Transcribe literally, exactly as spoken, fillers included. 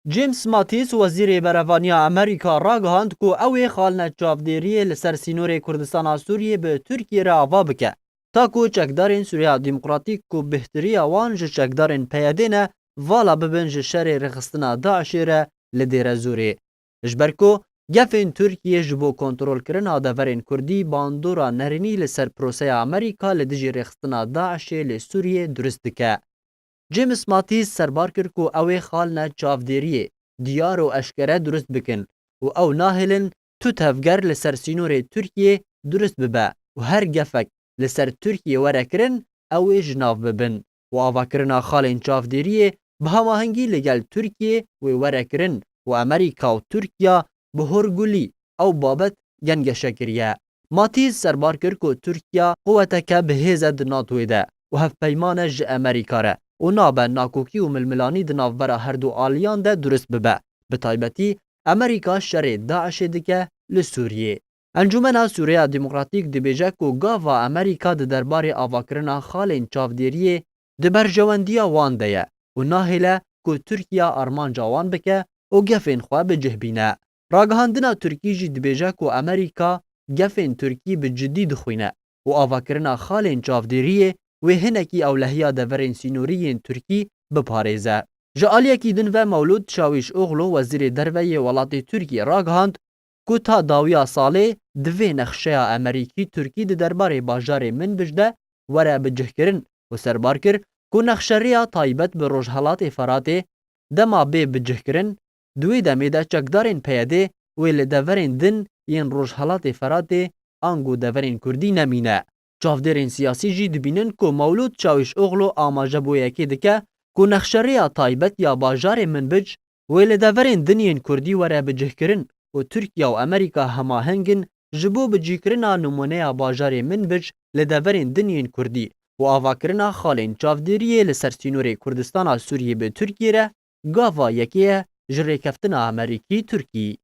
James Mattis, wezîrê berevaniya Amerîka, ragihand ku ew ê xalina çavdêriyê li ser sînorê Kurdistana Sûriyê bi Tirkiyê re ava bike, ta ku çekdarên Sûriya Demokratîk ku bêhtiriya wan ji çekdarên P Y D'ê ne, vala bibin ji şerê rêxistina DAIŞê re li Dêrezorê. Ji ber ku gefên Tirkiyê ji bo kontrolkirina deverên Kurdî bandora nerînî li ser proseya Amerîka li dijî rêxistina DAIŞê li Sûriyê durist dike. James Mattis serbar kir ku ew ê xalina çavdêriyê diyar û eşkere durist bikin û ew nahêlin tu tevger li ser sînorê Tirkiyê durist bibe û her gefek li ser Tirkiyê were kirin, ew ê ji nav bibin û avakirina xalên çavdêriyê bi hemahengî li gel Tirkiyê wê were kirin û Amerîka û Tirkiya bi horgulî ew babet gengeşe kiriye. Matîz serbar kir ku Tirkiya quweteke bi hêz e di NATOyê de û hevpeyman e ji Amerîka re û nabe nakokî û milmilanî di navbera herdu aliyan de durist bibe. Bi taybetî Amerîka şerê DAIŞê dike li Sûriyê. Encûmena Sûriya Demokratîk dibêje ku gava Amerîka di derbarê avakirina xalên çavdêriyê di berjewendiya wan de ye û nahêle ku Tirkiya armanca wan bike û gefên xwe bi cih bîne. Ragihandina Tirkî jî dibêje ku Amerîka gefên Tirkî bi cidî dixwîne û avakirina xalên çavdêriyê wê hinekî ewlehiya deverên sînorî yên Tirkî biparêze. Ji aliyekî din ve Mewlûd Çawîşoglu, wezîrê derve yê welatê Tirkiyê, ragihand ku ta dawiya salê divê nexşeya Amerîkî-Tirkî di derbarê bajarê Minbic de were bicihkirin û serbar kir ku nexşerêya taybet bi Rojhelatê Feratê dema bê bicihkirin, di wê demê de çekdarên P Y D'ê wê li deverên din yên Rojhelatê Feratê ango deverên Kurdî nemîne. Çavdêrên siyasî jî dibînin ku Mewlûd Çawîşoglu amaje bo yekê dike ku nexşerêya taybet ya bajarê Minbic wê li deverên din yên Kurdî were bicihkirin û Tirkiye û Amerîka hemaheng in ji bo bicîkirina nimûneya bajarê Minbic li deverên din yên Kurdî û avakirina xalên çavdêriyê li ser sînorê Kurdistana Sûriyê bi Tirkiyê re gava yekê ye ji rêkeftina Amerîkî-Tirkî.